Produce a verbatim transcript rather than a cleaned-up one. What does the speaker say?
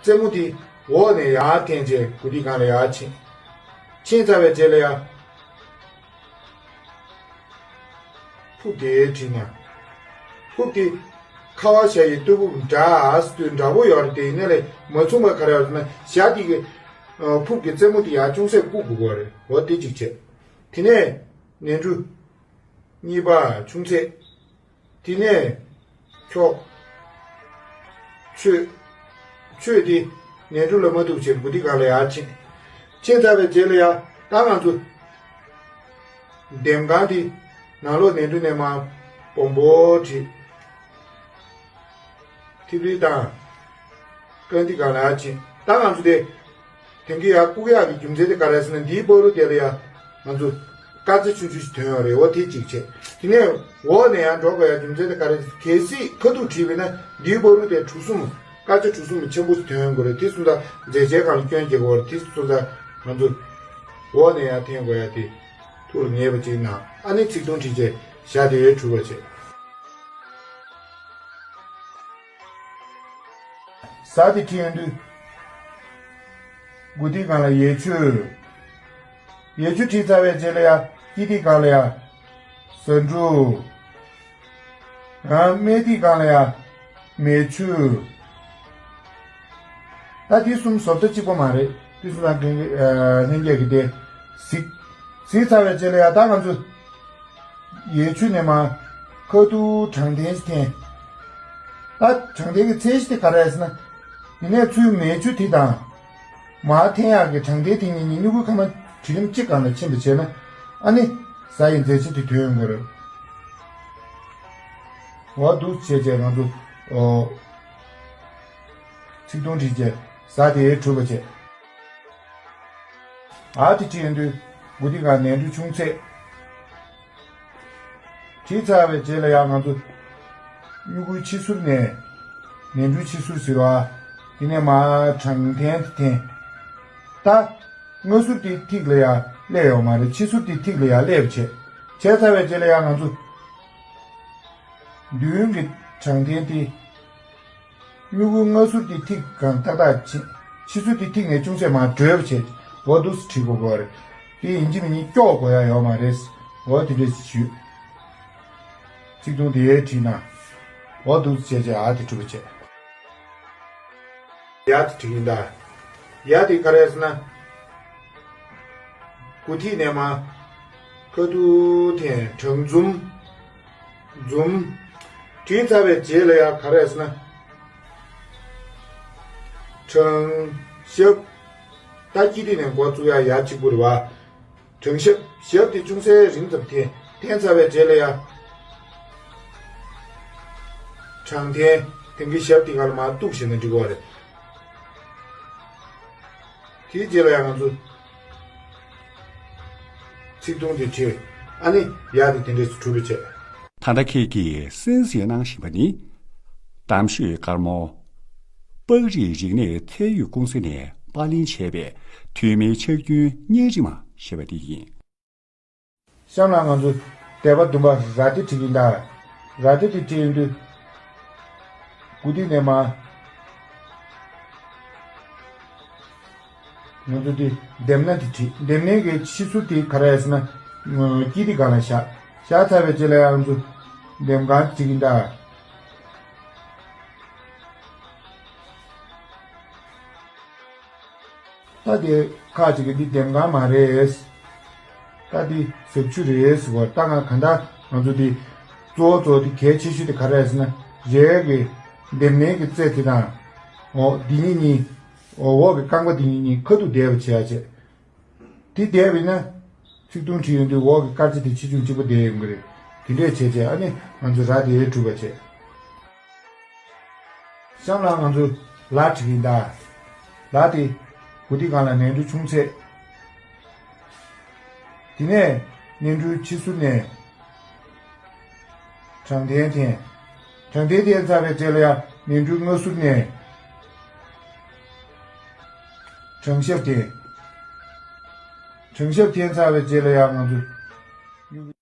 རྩེ་མོ་དེ་འོག་ནས་ཡར་འཐེན་བྱས་མགོ་ཐིག་སྒང་ལ་ཡར་ཕྱིན། ཕྱིན་ཚར་བའི་རྗེས་ལ་ཡ། ཕུག་དེའི་འཁྲིས་ནས། ཕུག་དེ་ཁ་བ་ཞྭ་ཡི་སྟོད་ཕུག་འདྲ་ཨ་སྟོད་འདྲ་པོ་ཡོད་རེད་དེ་ཡིན་ན་ལས་མ་མཚུངས་པ་ག་རེ་ཡོད་ཟེར་ན་ཞྭ་དེ་གི་ཕུག་གི་རྩེ་མོ་དེ་ཡར་ཅུང་ཟད་བཀུག་དགོས་ཀྱི་རེད། འོ་དེ་གཅིག་བྱས། དེ་ནས་ནས་འབྲུ་གཉིས་པ་ཆུང་ཚད། དེ་ནས་ཁྱོག་ཆོས། ཆོས་དེ་ནས་འབྲུ་ལ་མ་ཐུག་ཕྱིར་མགོ་ཐིག་སྒང་ལ་ཡར་ཕྱིན། ཕྱིན་ཚར་བའི་རྗེས་ལ་ཡ་ད་ང་ཚོ་འདེམས་ཁང་དེ་ནང་ལོགས་ནས་འབྲུ་ནས་མར་སྦོམ་པོ་བྲིས། ཐིག་ལེ་དང་། རྐང་ཐིག་སྒང་ལ་ཡར་ཕྱིན། ད་ང་ཚོ་དེ། དེང་གི་ཡར་བཀུག་ཡག་གི་རྒྱུ་མཚན་དེ་ག་རེ་ཟེར་ན་འདིའི་བར་དུ་དེ་ལ་ཡ། ང་ཚོ། དཀར་ཆ་ཆུང་ཆུང་ཞིག་ཐོན་ཡོད་རེད། འོ་དེ་གཅིག་བྱས། དེ་ནས་འོག་ནས་ཡར་འགྲོ་དགོས་ཡ་རྒྱུ་མཚན་དེ་ག་རེ་ཟེར་གལ་སྲིད་ཁ་ཐུག་བྲིས་པས་ན་འདིའི་བར་དུ་དེ་གྲུ་གསུམ། དཀར་ཆ་གྲུ་གསུམ་ཆེན་པོ་ཞིག་ཐོན་ཡོང་གི་རེད། དེ་སོང་ཙང་མཛེས་ཆའི་སྒང་ལ་སྐྱོན་རྒྱག་གི་རེད། དེ་སོང་ཙང་ང་ཚོ། འོག་ནས་ཡར་འཐེན་དགོས་ཡ་དེ། ཐུགས་ལ་ངེས་པ་ཅིག་གནང་། ཨ་ནི་ཚིག་ཐུང་བྲིས་རྗེས་ཞྭ་དེ་གྲུབ་པ་བྱས། ཟ་དེ་བྲིས་ཡོང་དུས། མགོ་ཐིག་སྒང་ལ་ཡས་ཆུ། ཡས་ཆུ་བྲིས་ཚར་བའི་རྗེས་ལ་ཡ། དཀྱིལ་ཐིག་སྒང་ལ་ཡ། ཟ་འབྲུ། ཡང་སྨད་ཐིག་སྒང་ལ་ཡ། མས་ཆུ། ད་དེ་གསུམ་བཟོ་ལྟ་གཅིག་པ་མ་རེད། དེ་གསུམ་ལ་ལྷན་རྒྱས་ཀྱི་དེ་གཟིགས། གཟིགས་ཚར་བའི་རྗེས་ལ་ཡ་ད་ང་ཚོ། ཡས་ཆུ་ནས་མར། ཁ་ཐུག་དྲང་འཐེན་ཞིག་འཐེན། ད་དྲང་འཐེན་གྱི་ཚད་གཞི་དེ་ག་རེ་རེད་ཟེར་ན། འདི་ནས་ཚུར་མས་ཆུ་དེ་དང་། མར་འཐེན་ཡག་གི་དྲང་འཐེན་དེ་གཉིས་གཉིས་སྨྱུ་གུ་ཁ་མ་གྲི་རིམ་གཅིག་སྒང་ལ་ཕྱིན་པ་བྱས་ན། ཨ་ནི། ཟ་ཡི་མཛེས་ཆ་དེ་ཐོན་ཡོང་གི་རེད། འོ་འདུག་བྱས་བྱས་ང་ཚོ། ཨོ། ཚིག་ཐུང་བྲིས་བྱས་ཟ་དེ་གྲུབ་པ་བྱས། ཨ་དེ་བྲིས་ཡོང་དུས་མགོ་ཐིག་སྒང་ནས་འབྲུ་ཆུང་ཚད། བྲིས་ཚར་བའི་རྗེས་ལ་ཡང་ང་ཚོ་སྨྱུ་གུའི་ཕྱི་ཟུར་ནས། ནས་འབྲུའི་ཕྱི་ཟུར་ཟེར་བ། དེ་ནས་མར་དྲང་འཐེན་དེ་འཐེན། ད། སྔ་ཟུར་དེ་ཐིག་ལ་ཡ་སླེབས་ཡོད་མ་རེད། ཕྱི་ཟུར་དེ་ཐིག་ལ་ཡ་སླེབས་བྱས། བྱས་ཚར་བའི་རྗེས་ལ་ཡང་ང་ཚོ། མདུན་གྱི་དྲང་འཐེན་དེ། སྨྱུ་གུ་སྔ་ཟུར་གྱི་ཐིག་སྒང་ཏག་ཏག་ཕྱིན། ཕྱི་ཟུར་གྱི་ཐིག་ནས་ཅུང་ཟད་མར་བགྲོད་པ་བྱས། འོ་འདུག་སེ་བྲིས་དགོས་ཀྱི་རེད། དེ་ཡིན་གཅིག་མིན་གཉིས་སྐྱོག་དགོས་ཡ་ཡོད་མ་རེད། འོ་དེ་འདྲས་ཞུས། ཚིག་ཐུང་དེ་བྲིས་ན། འོ་འདུག་སེ་བྱས་བྱས་ཨ་དེ་གྲུབ་པ་བྱས། ཡ་དེ་བྲིས་ཡིན་ད། ཡ་དེ་ག་རེ་ཟེར་ན། མགོ་ཐིག་ནས་མར། ཁ་ཐུག་འཐེན་དྲང་འཛུམ། འཛུམ། བྲིས་ཚར་བའི་རྗེས་ལ་ཡ་ག་རེ་ཟེར་ན། དྲང་ཞབས། ད་དཀྱིལ་ཐིག་ནས་འགོ་བཙུགས་ཡ་ཡ་གཅིག་པུ་རེད་བ། དྲང་ཞབས། ཞབས་དེ་ཅུང་ཟད་རིང་ཙམ་འཐེན། འཐེན་ཚར་བའི་རྗེས་ལ་ཡ། དྲང་འཐེན། དེང་གི་ཞབས་དེ་ག་ལ་མར་གཏུགས་བྱས་ན་འགྲིག་གི་རེད། དེའི་རྗེས་ལ་ཡང་ང་ཚོ། ཚིག་ཐུང་དེ་བྲིས། ཨ་ནི་ཡ་དེ་དེ་འདྲས་སུ་གྲུབ་པ་བྱས། ད་ལྟ་ཁྱེད་ཀྱིས་གསན་གཟིགས་གནང་བཞིན་པ་ནི། གཏམ་ཤོད་དཀར་མོ། པགས་རིགས་རིག་གནས་ཚད་ཡོད་ཀུང་སི་ནས་པར་ལེན་བྱས་པའི་ཐོན་མིའི་ཕྱག་རྒྱུན་བརྙན་རིས་མ་ཞེས་པ་དེ་ཡིན། གཤམ་ལ་ང་ཚོ་སྡེ་པ་བདུན་པ་ར་ཏི་བྲིས་ཀྱིན་གདའ། ར་ཏི་དེ་བྲིས་ཡོང་དུས། མགོ་ཐིག་ནས་མར། ང་ཚོ་དེ་འདེམས་སྣ་དེ་བྲིས། འདེམས་སྣའི་གི་ཕྱི་ཟུར་དེ་ག་རེ་ཟེར་ན། དཀྱིལ་དེ་སྒང་ལ་བཞག་བཞག་ཚར་བའི་རྗེས་ལ་ཡང་ང་ཚོ་འདེམས་ཁང་བྲིས་ཀྱིན་གདའ། ད་དེ་ཁག་ཅིག་གིས་འདི་འདེམས་ཁང་མ་རེད། ད་འདི་ཟབ་ཆུ་རེད་ཟེར་བ། ད་ང་གང་ལྟར་ང་ཚོ་འདི་གཙོ་བོ་གཙོ་བོ་འདི་གལ་ཆེ་ཤོས་དེ་ག་རེ་རེད་ཟེར་ན། རའི་གི་འདེམས་སྣའི་གི་རྩེ་དེ་དང་། འོ་འདི་གཉིས་གཉིས། འོ་འོག་གི་རྐང་པ་འདི་གཉིས་གཉིས་ཁ་ཐུག་བསྡད་པ་བྱེད་ཡ་བྱེད། དེ་བསྡད་པ་ཡིན་ན། ཚིག་ཐུང་བྲིས་ཡོང་དུས་འོག་གི་དཀར་ཆ་དེ་ཆེ་ཆུང་གཅིག་པ་བསྡད་ཡོང་གི་རེད། དེ་འདྲས་བྱས་བྱས་ཨ་ནི་ང་ཚོ་ར་དེ་གྲུབ་པ་བྱས། གཤམ་ལ་ང་ཚོ་ལ་བྲིས་ཡིན་ད། ལ་དེ་མགོ་ཐིག་སྒང་ལ་ནས་འབྲུ་ཆུང་ཚད། དེ་ནས་ནས་འབྲུའི་ཕྱི་ཟུར་ནས་དྲང་འཐེན་འཐེན། དྲང་འཐེན་འཐེན་ཚར་བའི་རྗེས་ལ་ཡང་ནས་འབྲུའི་སྔ་ཟུར་ནས་དྲང་ཞབས་འཐེན། དྲང་ཞབས་འཐེན་ཚར་བའི་རྗེས་ལ་ཡང་ང་ཚོ།